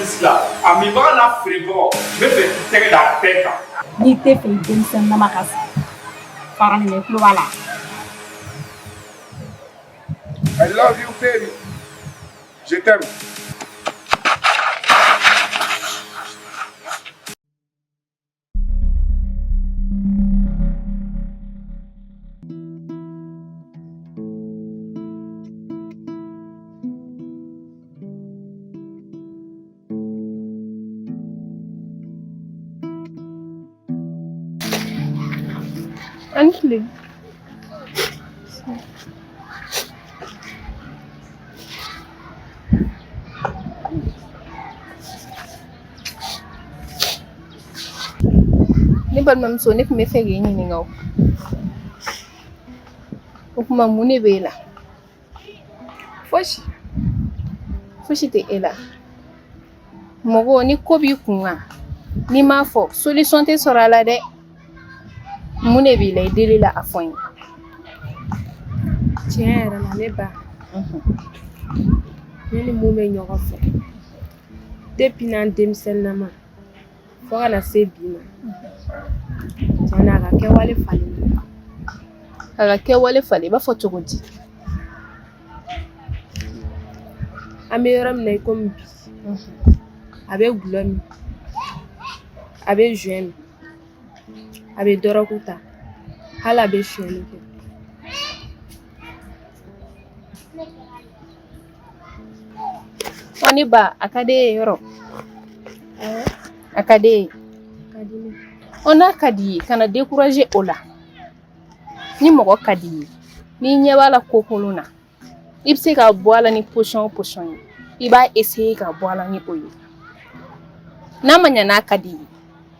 Whisky la, a minbaga n'a feerebagaw, n bɛ fɛ k'i tɛgɛ da a bɛɛ kan. N'i tɛ fɛ i denmisɛnninama ka sa, fara nin na, i tulo b'a la. I love you, baby. Je t'aime. An tile. Ne balimamuso, ne tun bɛ fɛ k'i ɲininka o. O tuma, mun de b'e la? Fosi. Fosi tɛ e la. Mɔgɔ, ni ko b'i kun kan, n'i m'a fɔ, solution tɛ sɔrɔ a la dɛ. Mun de b'i la? I deli la, a fɔ n ye. Tiɲɛ yɛrɛ la, ne ba, ne ni mun bɛ ɲɔgɔn fɛ depuis n'an denmisɛnninama fo ka na se bi ma, tiɲɛ na, a ka kɛwale falen. A ka kɛwale falen, i b'a fɔ cogo di? An bɛ yɔrɔ min na i komi bi, a bɛ gulɔ min, a bɛ joint min, a bɛ dɔrɔgu ta, hali a bɛ sonyɛli kɛ. Ɔ, ne ba, a ka di e ye yɔrɔ? A ka di e ye? Ka di ne. Ɔ, n'a ka di i ye, kana décourager o la. Ni mɔgɔ ka di i ye, n'i ɲɛ b'a la ko kolon na, i bɛ se ka bɔ a la ni position o position ye, i b'a essayer ka bɔ a la ni o ye. N'a ma ɲɛ, n'a ka di i ye,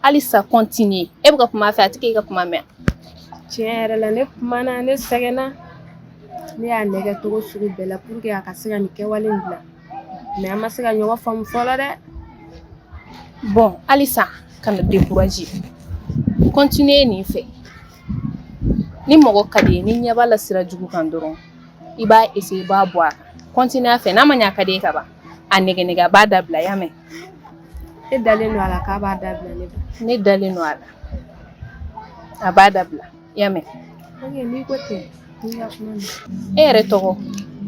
halisa continuer. E bɛ ka kuma a fɛ, a tɛ k'e ka kuma mɛn. Tiɲɛ yɛrɛ la, ne kumana, ne sɛgɛnna, ne y'a nɛgɛ cogo sugu bɛɛ la pour que a ka se ka nin kɛwale in bila, mais an ma se ka ɲɔgɔn faamu fɔlɔ dɛ. Bon, halisa kana décourager, continuer nin fɛ. Ni mɔgɔ ka di ye, ni ɲɛ b'a la sira jugu kan dɔrɔn, i b'a essayer, i b'a bɔ a kan. Continuer a fɛ. N'a ma ɲɛ, a ka di ye ka ban, a nɛgɛ nɛgɛ, a b'a dabila. I y'a mɛn? E dalen don a la k'a b'a dabila, ne ba? Ne dalen don a la, a b'a dabila. I y'a mɛn? Ok, n'i ko ten, n'i ka kuma mɛn. E yɛrɛ tɔgɔ?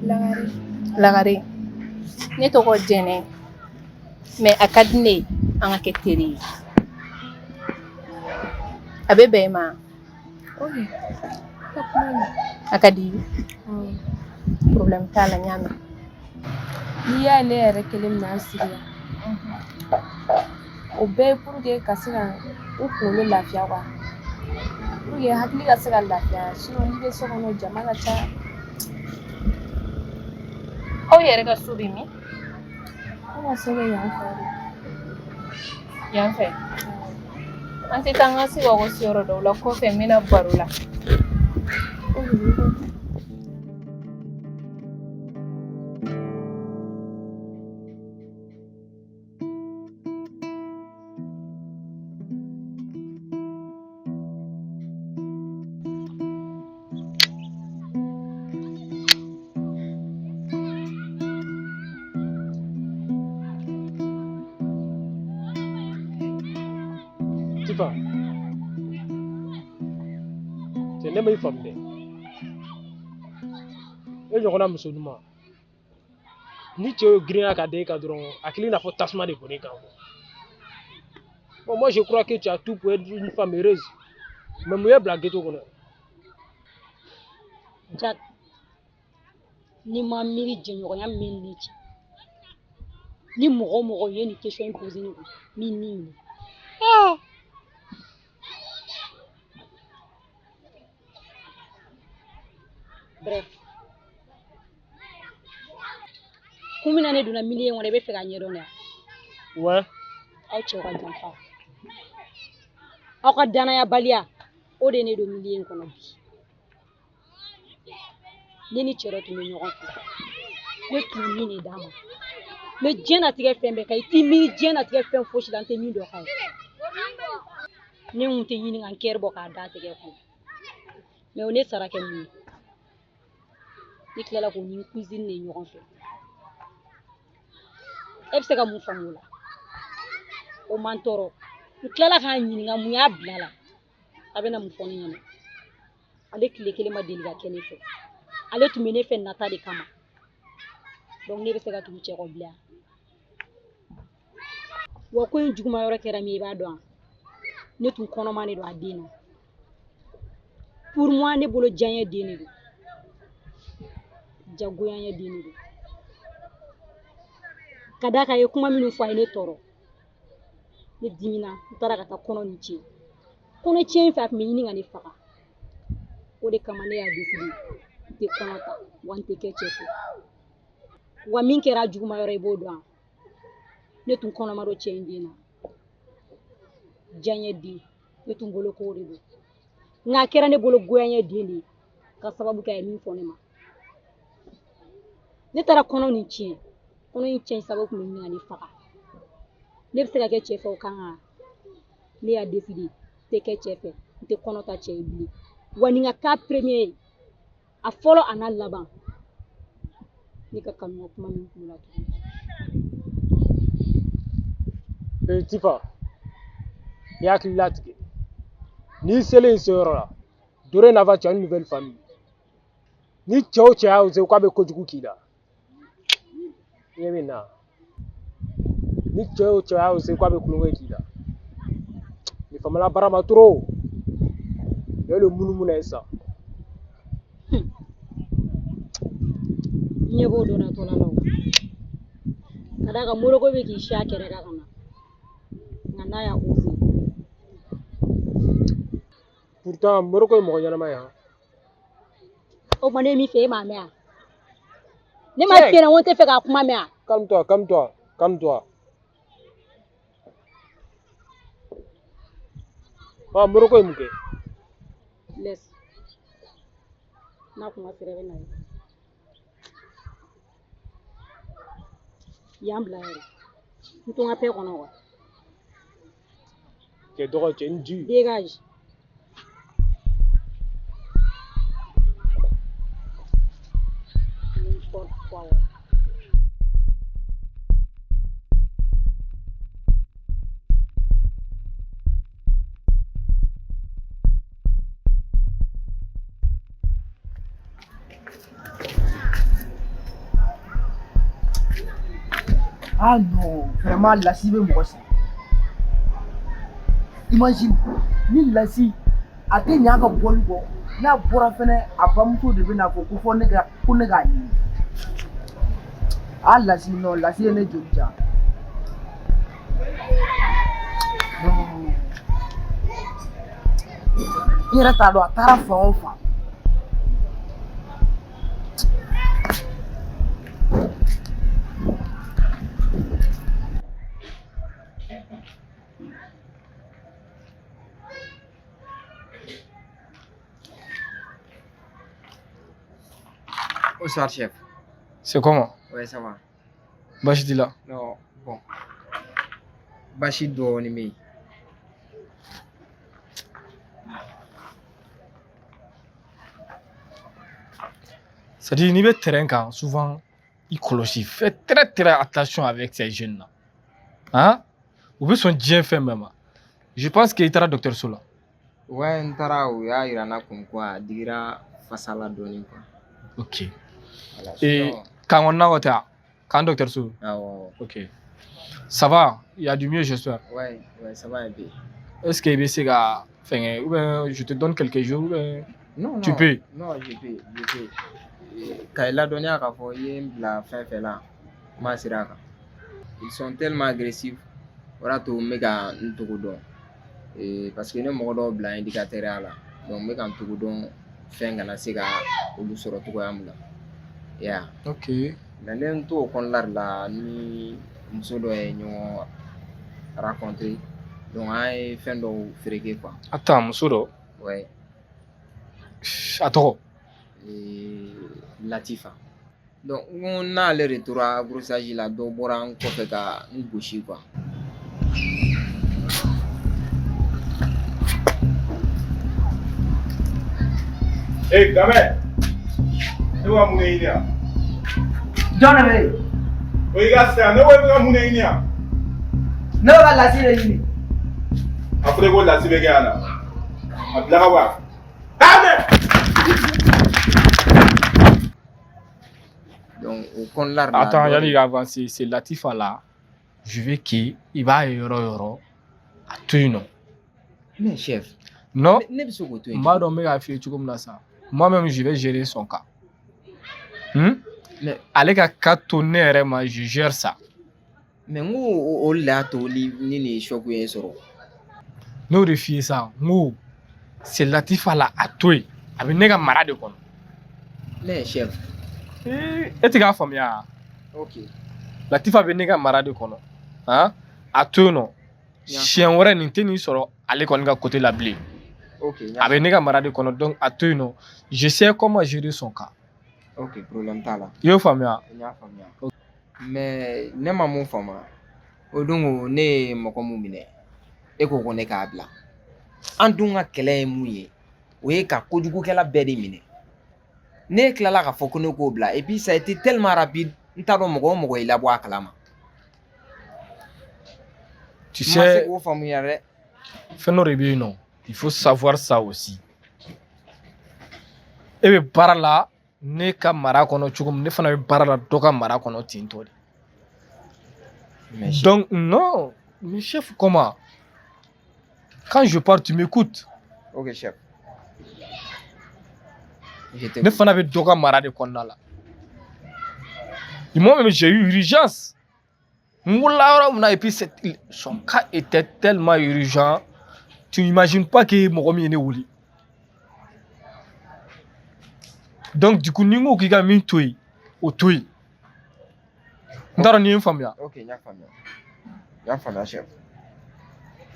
Lagare. Lagare. Ne tɔgɔ Jɛnɛ, mais a ka di ne ye an ka kɛ teri ye. A bɛ bɛn i ma? Ok, ka kuma mɛn. A ka di i ye? Awɔ. Problème t'a la, n y'a mɛn. N'i y'a ye ne yɛrɛ kelen min na an sigi yan, o bɛɛ ye pour que ka se ka u kunkolo lafiya quoi, pour que hakili ka se ka lafiya. Sinon n'i bɛ so kɔnɔ, jama ka ca. Aw yɛrɛ ka so bɛ min? An ka so bɛ yan fɛ de. Yan fɛ? An tɛ taa an ka se ka se yɔrɔ dɔw la kɔfɛ, n bɛna baro la. Ok, n'i ko ten. Tifa, cɛ, ne ma i faamu dɛ. E ɲɔgɔnna muso ɲuman, ni cɛ y'o girinya ka da e kan dɔrɔn, a kɛlen i n'a fɔ tasuma de bɔn'e kan. Bon, moi je crois que tu as tout pour être une femme heureuse. Mais mun y'e bila ghetto kɔnɔ? Jack, ni ma miiri jɛɲɔgɔnya min ni cɛ, ni mɔgɔ o mɔgɔ ye nin question in posé ne kun, min ni minɛ. Ah! Bref, kun min na ne donna milieu in kɔnɔ, i bɛ fɛ k'a ɲɛdɔn de? Ouais. Aw cɛw ka janfa, aw ka danayabaliya, o de ye ne don milieu in kɔnɔ bi. Ne ni cɛ dɔ tun bɛ ɲɔgɔn fɛ, ne tun ni de d'a ma. Mɛ diɲɛnatigɛ fɛn bɛɛ ka i t'i miiri diɲɛnatigɛ fɛn fosi la n tɛ min dɔn k'a ye. Ne kun tɛ ɲini ka n kɛri bɔ k'a da tɛgɛ kɔnɔ, mɛ o ne sara kɛ mun ye? Ne tilala k'o ni cousine de ɲɔgɔn fɛ. E bɛ se ka mun faamu o la? O man tɔɔrɔ. N tilala k'a ɲininka mun y'a bila la. A bɛna mun fɔ ne ɲɛna? Ale tile kelen ma deli ka kɛ ne fɛ. Ale tun bɛ ne fɛ nata de kama. Donc ne bɛ se ka tugu cɛ kɔ bilen. Wa ko in juguma yɔrɔ kɛra min ye, i b'a dɔn wa? Ne tun kɔnɔma de don a den na. Pour moi, ne bolo diyaɲɛ den de don. Jagoyaɲɛ den de don. Ka d'a kan a ye kuma minnu fɔ, a ye ne tɔɔrɔ. Ne dimina, n taara ka taa kɔnɔ nin tiɲɛ. Kɔnɔ tiɲɛ in fɛ, a tun bɛ ɲini ka ne faga. O de kama ne y'a décidé n tɛ kɔnɔ ta, wa n tɛ kɛ cɛ fɛ. Wa min kɛra a juguma yɔrɔ, i b'o dɔn wa? Ne tun kɔnɔma don cɛ in den na. Diyaɲɛ den, ne tun bolo k'o de don. Nka a kɛra ne bolo goyaɲɛ den de ye, ka sababu kɛ a ye min fɔ ne ma. Ne taara kɔnɔ nin tiɲɛ. Kɔnɔ in tiɲɛ sababu tun bɛ ɲini ka ne faga. Ne bɛ se ka kɛ cɛ fɛ o kan wa? Ne y'a décidé n tɛ kɛ cɛ fɛ, n tɛ kɔnɔ ta cɛ ye bilen. Wa nin ka cas premier ye, a fɔlɔ a n'a laban. Ne ka kanu ka kuma min kulo la tuguni. Ee Tifa, n'i hakili latigɛ, n'i selen i seyɔrɔ la, dorénavant tu as une nouvelle famille. Ni cɛ o cɛ y'a osé k'a bɛ kojugu k'i la, i ɲɛ bɛ na. Ni cɛ o cɛ y'a osé k'a bɛ kulonkɛ k'i la, nin famana baara ma trop. Ne le munumunu ye sa. N ɲɛ b'o dɔ natɔla la o. Ka d'a kan Moroko bɛ k'i si a kɛrɛ kan ka na. Nka n'a y'a osé. Pourtant Moroko ye mɔgɔ ɲɛnama ye han. O tuma ne ye min fɛ, e m'a mɛn wa? Ne ma f'i ɲɛna ko n tɛ fɛ k'a kuma mɛn wa? Calme-toi, calme-toi, calme-toi. Ah, Moroko ye mun kɛ? Laisse. N'a kuma sera, i bɛ na ye. Yan bila yɛrɛ. N to n ka paix kɔnɔ quoi. Cɛ dɔgɔ, cɛ n di. Dégage. N'importe quoi, ouais. Ah non, vraiment, Lassi bɛ mɔgɔ sɛgɛn. Imagine, ni Lassi a tɛ ɲɛ a ka bɔli kɔ, n'a bɔra fɛnɛ, a bamuso de bɛna fɔ ko fɔ ne ka ko ne k'a ɲini. Ah Lassi, non, Lassi ye ne joli ja. Non. I yɛrɛ t'a dɔn a taara fan o fan. Bonsoir, chef. C'est comment? Ouais, ça va. Baasi t'i la? Non, bon. Baasi dɔɔnin bɛ yen. C'est-à-dire, n'i bɛ terrain kan, souvent, i kɔlɔsi, fais très très attention avec ces jeunes-là. Hein? U bɛ sɔn diɲɛ fɛn bɛɛ ma. Je pense que i taara dɔgɔtɔrɔso la. Ouais, n taara, u y'a yira n na comme quoi a digira fasa la dɔɔnin quoi. Ok. Voilà, Et sinon- kan kɔnɔna kɔ tɛ wa? Kan dɔgɔtɔrɔso. Awɔ. Ok. Ça va? Il y a du mieux, j'espère. Ouais, ouais, ça va un peu. Est-ce que i bɛ se ka fɛngɛ ou bien je te donne quelques jours ou bien Non, non. Tu peux? Non, je peux, je peux. Ka i ladɔnniya k'a fɔ i ye n bila fɛn fɛn la, n m'a sira kan. Ils sont tellement agressifs, o de y'a to n bɛ ka n togo dɔn. Parce que ne mɔgɔ dɔw bila indicateur ya la, donc n bɛ ka n togo dɔn fɛn kana se ka olu sɔrɔ cogoya min na. I y'a ye? Ok. Mais ne n to o kɔnɔna de la ni muso dɔ ye ɲɔgɔn rencontré, donc an ye fɛn dɔw fereke quoi. Attends, muso dɔ? Ouais. A tɔgɔ? Latifa. Donc n ko n'ale de tora grossage la, dɔ bɔra n kɔfɛ ka n gosi quoi. Eh, gamin, ne bɛ ka mun de ɲini yan? Jɔn de bɛ yen? O y'i ka saya, ne ko i bɛ ka mun de ɲini yan? Ne bɛ ka Lasi de ɲini. A fɔra ko Lasi bɛ kɛ yan na. A bila ka bɔ yan. Donc o kɔnɔna la. Attends, yanni ka avancer, c'est Latifa là. Je veux qu'il b'a ye yɔrɔ o yɔrɔ, a to yen nɔ. Mais chef. Non. Ne bɛ se k'o to yen. N b'a dɔn n bɛ k'a f'i ye cogo min na sa. Moi-même, je vais gérer son cas. Mais ale ka cas to ne yɛrɛ ma, je gère ça. Mais n ko o de y'a to ni nin choc ye n sɔrɔ. Ne y'o de f'i ye sa, n ko c'est Latifa là, a to yen. A bɛ ne ka mara de kɔnɔ. Mais chef. E tɛ k'a faamuya. Ok. Latifa bɛ ne ka mara de kɔnɔ. Han? A to yen nɔ. Siɲɛ wɛrɛ nin tɛ nin sɔrɔ ale kɔni ka côté la bilen. Ok. A bɛ ne ka mara de kɔnɔ, donc a to yen nɔ. Je sais comment gérer son cas. Ok, problème t'a la. I y'o faamuya? N y'a faamuya. Mais ne ma mun faamuya, o don ne ye mɔgɔ mun minɛ, e ko ko ne k'a bila. An dun ka kɛlɛ ye mun ye, o ye ka kojugukɛla bɛɛ de minɛ. Ne tilala k'a fɔ ko ne k'o bila, et puis ça a été tellement rapide, n t'a dɔn mɔgɔ o mɔgɔ y'i labɔ a kalama. Tu N ma se sais, k'o faamuya dɛ. Fɛn dɔ de bɛ yen nɔ, il faut savoir ça aussi. E bɛ baara la ne ka mara kɔnɔ cogo min, ne fana bɛ baara la dɔ ka mara kɔnɔ ten tɔ de. Donc non, mais chef, comment? Quand je parle, tu m'écoutes. Ok, chef. Ne fana bɛ dɔ ka mara de kɔnɔna la. Et moi-même, j'ai eu urgence. N wolola yɔrɔ min na, et puis son cas était tellement urgent. Tu n'imagines pas que mɔgɔ min ye ne wele. Donc du coup, ni n ko k'i ka min to yen, o to yen. N t'a dɔn n'i ye n faamuya. Ok, n y'a faamuya. N y'a faamuya, chef.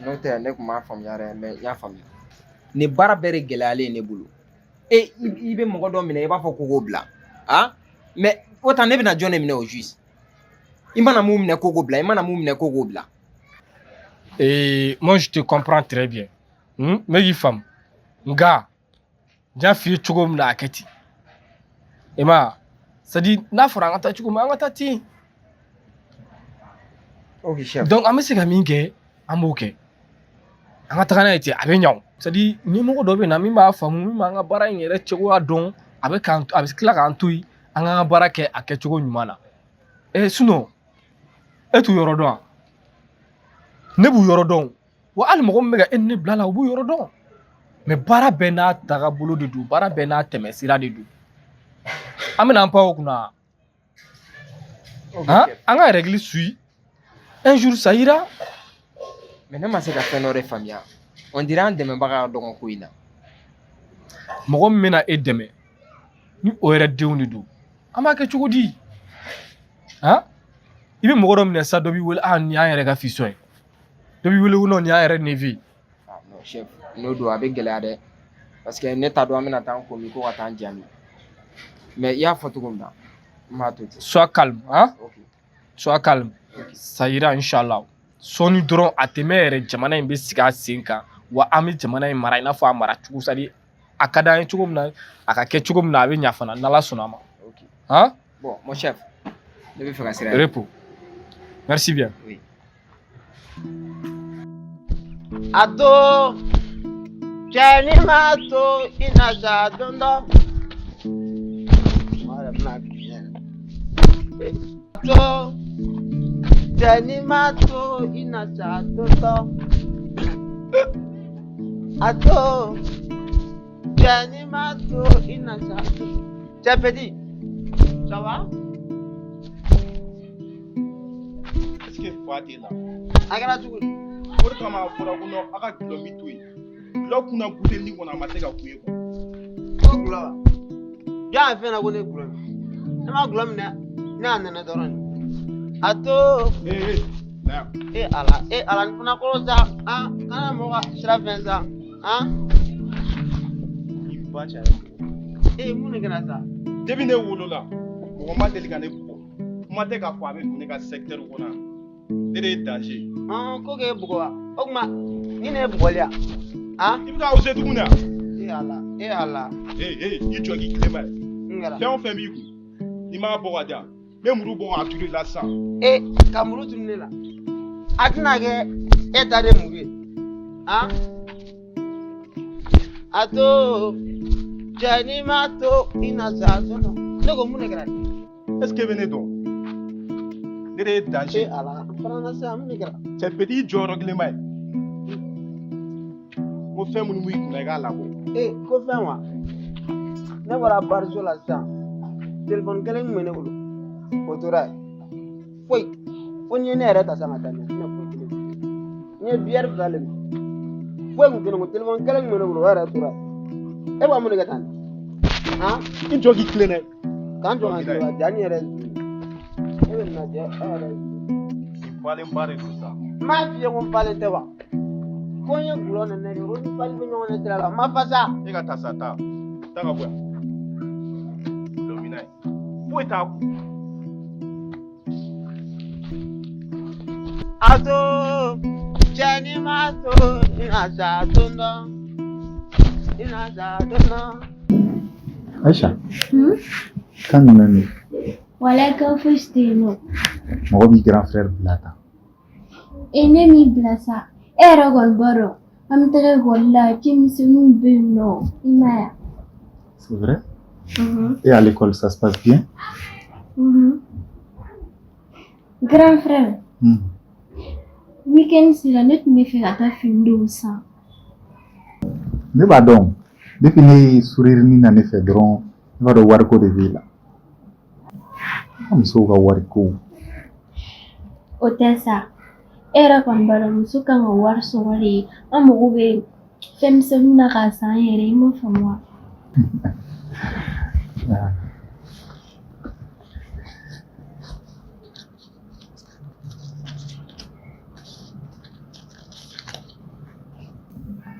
N'o tɛ ne tun m'a faamuya dɛ, mais n y'a faamuya. Nin baara bɛɛ de gɛlɛyalen ne bolo. E i bɛ mɔgɔ dɔ minɛ i b'a fɔ ko k'o bila. Ah? Mais o ta ne bɛna jɔn de minɛ au juste? I mana mun minɛ ko k'o bila, i mana mun minɛ ko k'o bila. Et moi, je te comprends très bien. N bɛ k'i faamu. Nka n y'a f'i ye cogo min na, a kɛ ten. I m'a ye? C'est à dire n'a fɔra an ka taa cogo min, an ka taa ten. Ok, chef. Donc an bɛ se ka min kɛ, an b'o kɛ. An ka taga n'a ye ten, a bɛ ɲa o. C'est à dire ɲɛmɔgɔ dɔ bɛ na min b'a faamu, min b'an ka baara in yɛrɛ cogoya dɔn, a bɛ k'an, a bɛ tila k'an to yen, an k'an ka baara kɛ a kɛcogo ɲuman na. Sinon e t'u yɔrɔ dɔn wa? Ne b'u yɔrɔ dɔn. Wa hali mɔgɔ min bɛ ka e ni ne bila la, u b'u yɔrɔ dɔn. Mais baara bɛɛ n'a tagabolo de don, baara bɛɛ n'a tɛmɛsira de don. An bɛna an pan o kunna. Han? An ka règle suit. Un jour ça ira. Mais ne ma se ka fɛn dɔ de faamuya. On dirait an dɛmɛbaga ka dɔgɔ ko in na. Mɔgɔ min bɛna e dɛmɛ, ni o yɛrɛ denw de don, an b'a kɛ cogo di? Han? I bɛ mɔgɔ dɔ minɛ sisan, dɔ b'i wele, ah nin y'an yɛrɛ ka fiston ye. Dɔ b'i wele ko non nin y'an yɛrɛ neveu ye. Ah non chef, n'o don a bɛ gɛlɛya dɛ. Parce que ne t'a dɔn an bɛna taa an ko min ko ka taa an jaabi. Mais i y'a fɔ cogo min na, n b'a to ten. Sois calme, hein? Ok. Sois calme. Ça ira, inchallah. Sɔɔni dɔrɔn a tɛ mɛn yɛrɛ, jamana in bɛ sigi a sen kan, wa an bɛ jamana in mara i n'a fɔ a mara cogo, c'est à dire a ka d'an ye cogo min na, a ka kɛ cogo min na, a bɛ ɲa fana, n'Ala sɔnna a ma. Ok. Hein? Bon, mon chef, ne bɛ fɛ ka sira ye. Repos. Merci bien. Oui. A to cɛni ma to i na sa don dɔ. To cɛni ma to i na sa don dɔ. A to cɛni ma to i na sa. Cɛ petit, ça va? Est-ce que fa t'e la? A kɛra cogo di? O de kama a fɔra ko non, a ka gulɔ min to yen. Gulɔ kunna butelinin kɔnɔ, a ma se ka kun ye kuwa. Ko gulɔ wa? Jɔn y'a fɛn na ko ne ye gulɔ min? Ne ma gulɔ minɛ, ne y'a nɛnɛ dɔrɔn de. A to. Ee, na yan. E Ala, e Ala, nin fana kɔrɔ sa, an kana mɔgɔ ka sira fɛn sa, an. I ba cɛ yɛrɛ. Ee, mun de kɛra sa? Depuis ne wolola, mɔgɔ ma deli ka ne bugɔ. Kuma tɛ k'a fɔ a bɛ don ne ka secteur kɔnɔ yan. Ne de ye danger ye. Ko k'e bugɔ wa? O tuma, ni ne ye bugɔli ya? I bɛ ka oser tuguni wa? E Ala, e Ala. Ee, i jɔ k'i tilen ba ye. N kɛra. Fɛn o fɛn b'i kun, n'i m'a bɔ ka di yan, n bɛ muru bɔ k'a turu i la sisan. E, ka muru turu ne la. A tɛna kɛ e ta de muru ye. Han? A to cɛ n'i m'a to i na sa sɔnɔ. Ne ko mun de kɛra? Est ce que e bɛ ne dɔn? Ne de ye danger. E Ala, fana na sisan mun de kɛra? Cɛ petit i jɔyɔrɔ kelen ba ye. Ko fɛn minnu b'i kunna i k'a labɔ. E ko fɛn wa? Ne bɔra bariso la sisan. Telefɔni kelen min bɛ ne bolo, o tora yen. Foyi. Fo n'i ye ne yɛrɛ ta sisan ka taa n'a ye, ne foyi tɛ ne bolo. N ye biyɛri fila de min. Foyi kun tɛ ne bolo, telefɔni kelen min bɛ ne bolo, o yɛrɛ tora yen. E b'a mun de kɛ tan? Han? I jɔ k'i tilen dɛ. K'an jɔ k'an tilen wa? Ja nin yɛrɛ ye jumɛn ye? E bɛ nin lajɛ, e yɛrɛ ye jumɛn ye? I falenba de don sa. N m'a f'i ye ko n falen tɛ wa? Ko n ye gulɔ nɛnɛ de, ko ni fali bɛ ɲɔgɔn ɲɛ sira la, n ma fa sa. E ka taa sa, taa. Taa ka bɔ yan. Gulɔminna ye. Foyi t'a kun. A to cɛ n'i m'a to i na sa don dɔ. I na sa don dɔ. Aïcha, kan jumɛn bɛ yen? Walayi kan fosi tɛ yen nɔ. Mɔgɔ b'i grand frère bila tan. E ne m'i bila sa. E yɛrɛ kɔni b'a dɔn an bɛ taga ekɔli la cɛmisɛnninw bɛ yen nɔ i m'a ye wa? C'est vrai? Et à l'école, ça se passe bien? Grand frère, week-end sera ne tun bɛ fɛ ka taa fini dɔw san. Ne b'a dɔn depuis ne ye sourire nin na ne fɛ dɔrɔn ne b'a dɔn wariko de b'e la. An musow ka wariko. O tɛ sa. E yɛrɛ kɔni b'a dɔn muso kan ka wari sɔrɔ de an mago bɛ fɛn misɛnninw na k'a san an yɛrɛ ye i m'o faamu wa?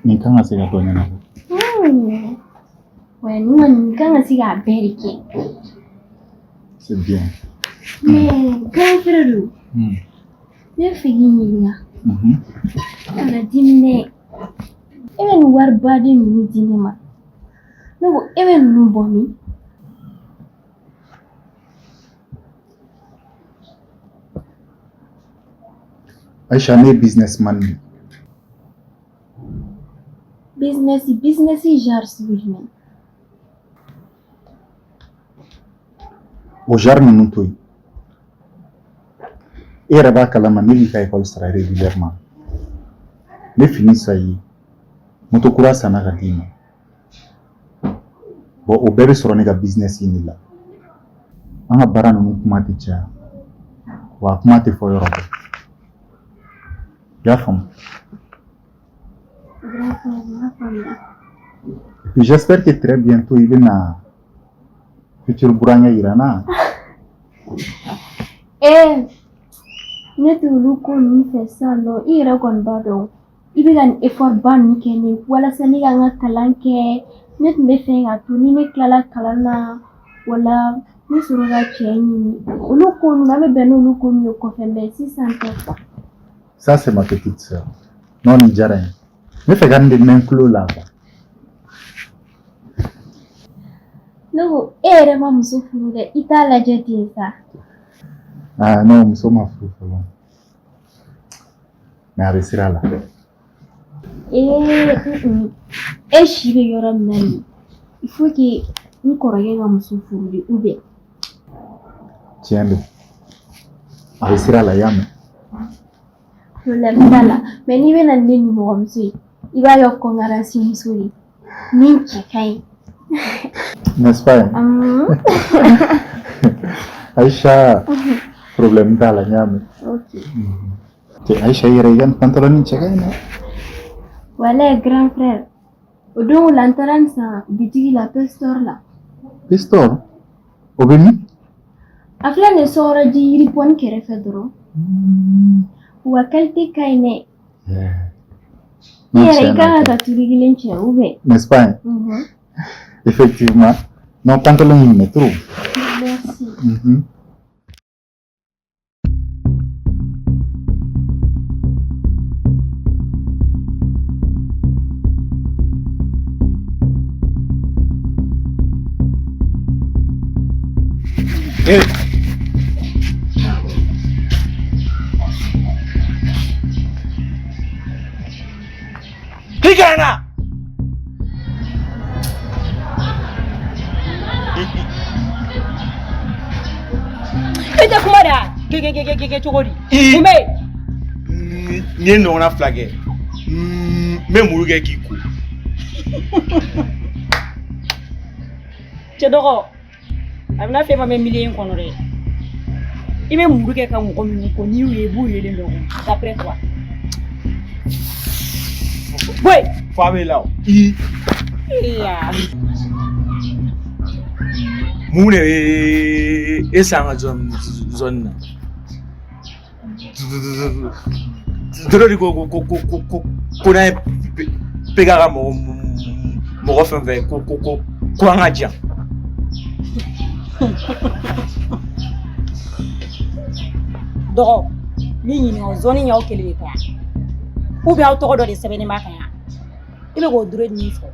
Nin kan ka se ka dɔ ɲɛnabɔ. Wa nin kɔni nin kan ka se k'a bɛɛ de kɛ. C'est bien. Mais grand frère don. Ne bɛ fɛ k'i ɲininka. Kana dimi dɛ. E bɛ nin wari baden ninnu di ne ma. Ne ko e bɛ ninnu bɔ min? Aïcha, ne ye businessman de ye. Business business genre sugu jumɛn? O genre ninnu to yen. E yɛrɛ b'a kalama ne b'i ka école sara régulièrement. N bɛ fini san i ye. Moto kura sanna ka d'i ma. Bon, o bɛɛ bɛ sɔrɔ ne ka business in de la. An ka baara ninnu kuma tɛ caya. Wa a kuma tɛ fɔ yɔrɔ bɛɛ. I y'a faamu? Grand frère, n y'a faamuya. Et puis j'espère que très bientôt i bɛna futur burankɛ yira n na. Ee ne t'olu ko ninnu fɛ sisan nɔ i yɛrɛ kɔni b'a dɔn i bɛ ka nin effort ba ninnu kɛ ne walasa ne ka n ka kalan kɛ ne tun bɛ fɛ ka to ni ne tilala kalan na wala ne sɔrɔ ka cɛ ɲini olu ko ninnu an bɛ bɛn n'olu ko ninnu ye kɔfɛ mais sisan tɛ quoi. Ça, c'est ma petite sœur. Non, nin diyara n ye. N bɛ fɛ ka nin de mɛn tulo la quoi. Ne ko e yɛrɛ ma muso furu dɛ i t'a lajɛ ten sa. Ah non, muso ma furu fɔlɔ. Mais a bɛ sira la. Ee e si bɛ yɔrɔ min na nin il faut que n kɔrɔkɛ ka muso furu de ou bien. Tiɲɛ don. A bɛ sira la, i y'a mɛn. Problème t'a la mais n'i bɛna ne nimɔgɔmuso ye i b'a kɛ kɔnkarasi muso de ye min cɛ ka ɲi. N'est-ce pas? Aïcha, problème t'a la, n y'a mɛn. Ok. Cɛ Aïcha i yɛrɛ i ka nin pantalon cɛ ka ɲi dɛ. Walayi grand frère o don la n taara nin san bitigi la Pestor la. Pestor? O bɛ min? A filɛ nin ye Sɔkɔrɔji yiripɔni kɛrɛfɛ dɔrɔn. Wa qualité ka ɲi dɛ. I yɛrɛ i kan ka taa turu kelen cɛ ou bien. N'est-ce pas? Effectivement. Non, pantalon in minɛ trop. Merci. Eh. kana na. E tɛ kuma de wa? Gege cogo di? Mun bɛ yen? N'i ye ɲɔgɔnna fila kɛ, n bɛ muru kɛ k'i ko. Cɛ dɔgɔ, a bɛna fɛn ma mɛn milieu in kɔnɔ dɛ. I bɛ muru kɛ ka mɔgɔ minnu ko n'i y'u ye i b'u yelen dɔn d'après toi. Bɔ yen. Fa b'e la o. I. Iya. Mun de ye e s'an ka zone na? Doro de ko n'an ye PK ka mɔgɔ fɛn fɛn ko an ka jan. Dɔgɔ, min ɲininka o zone in y'aw kelen de ta ye ou bien aw tɔgɔ dɔ de sɛbɛnnen b'a kan yan? I bɛ k'o dure min fɔ,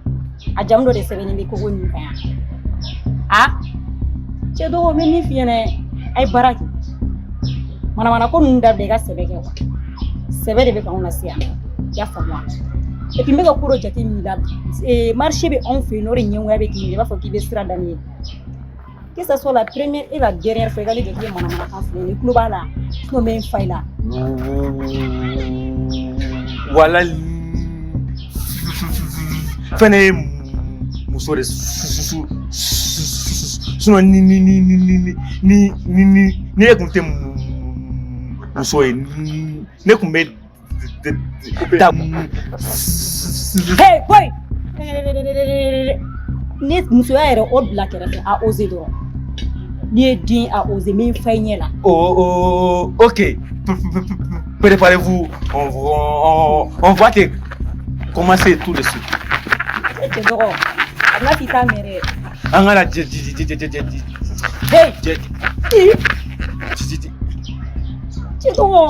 a jamu dɔ de sɛbɛnnen bɛ kogo nin kan yan. A cɛ dɔgɔ, n bɛ min f'i ɲɛna, a ye baara kɛ. Manamana ko ninnu dabila, i ka sɛbɛ kɛ quoi. Sɛbɛ de bɛ k'anw lase yan, i y'a faamu wa? Et puis n bɛ ka ko dɔ jate min la, marché bɛ anw fɛ yen nɔ, o de ɲɛngoya bɛ k'i minɛ, i b'a fɔ k'i bɛ sira da ni ye. Que ça soit la première et la dernière fois i ka ne jɔ k'i bɛ manamanakan fɔ n ɲɛna, i tulo b'a la, sinon n bɛ n fa i la. Wala fɛnɛ ye muso de sinon ni ni ni ni ni ni ni ni ni e kun tɛ muso ye, ne kun bɛ taa. Hey boy, ni musoya yɛrɛ o bila kɛrɛfɛ, a osé dɔrɔn. N'i ye den a osé, n bɛ n fa i ɲɛ la. Oh, ok, préparez-vous, on va te commencer tout de suite. E cɛ dɔgɔ, a bɛna f'i t'a mɛn dɛ. An kana jɛ jɛ jɛ jɛ jɛ jɛ. Hey. Jɛ. I. Cɛ dɔgɔ,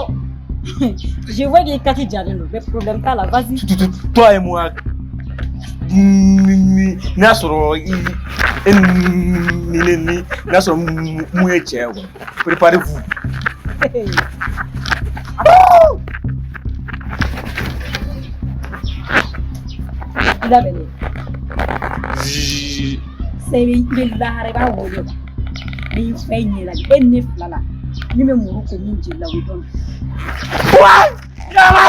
je vois que kati jalen don, mais problème t'a la, vas-y. Toi et moi, n'a sɔrɔ e ni ne ni n'a sɔrɔ mun ye cɛ ye quoi. Préparez-vous. I labɛnnen. Sɛ i bɛ lahara i b'a wele quoi. N bɛ n fa i ɲɛ la, e ni ne fila la, min bɛ muru ko min jeli la, o bɛ dɔn. Wa! Yala!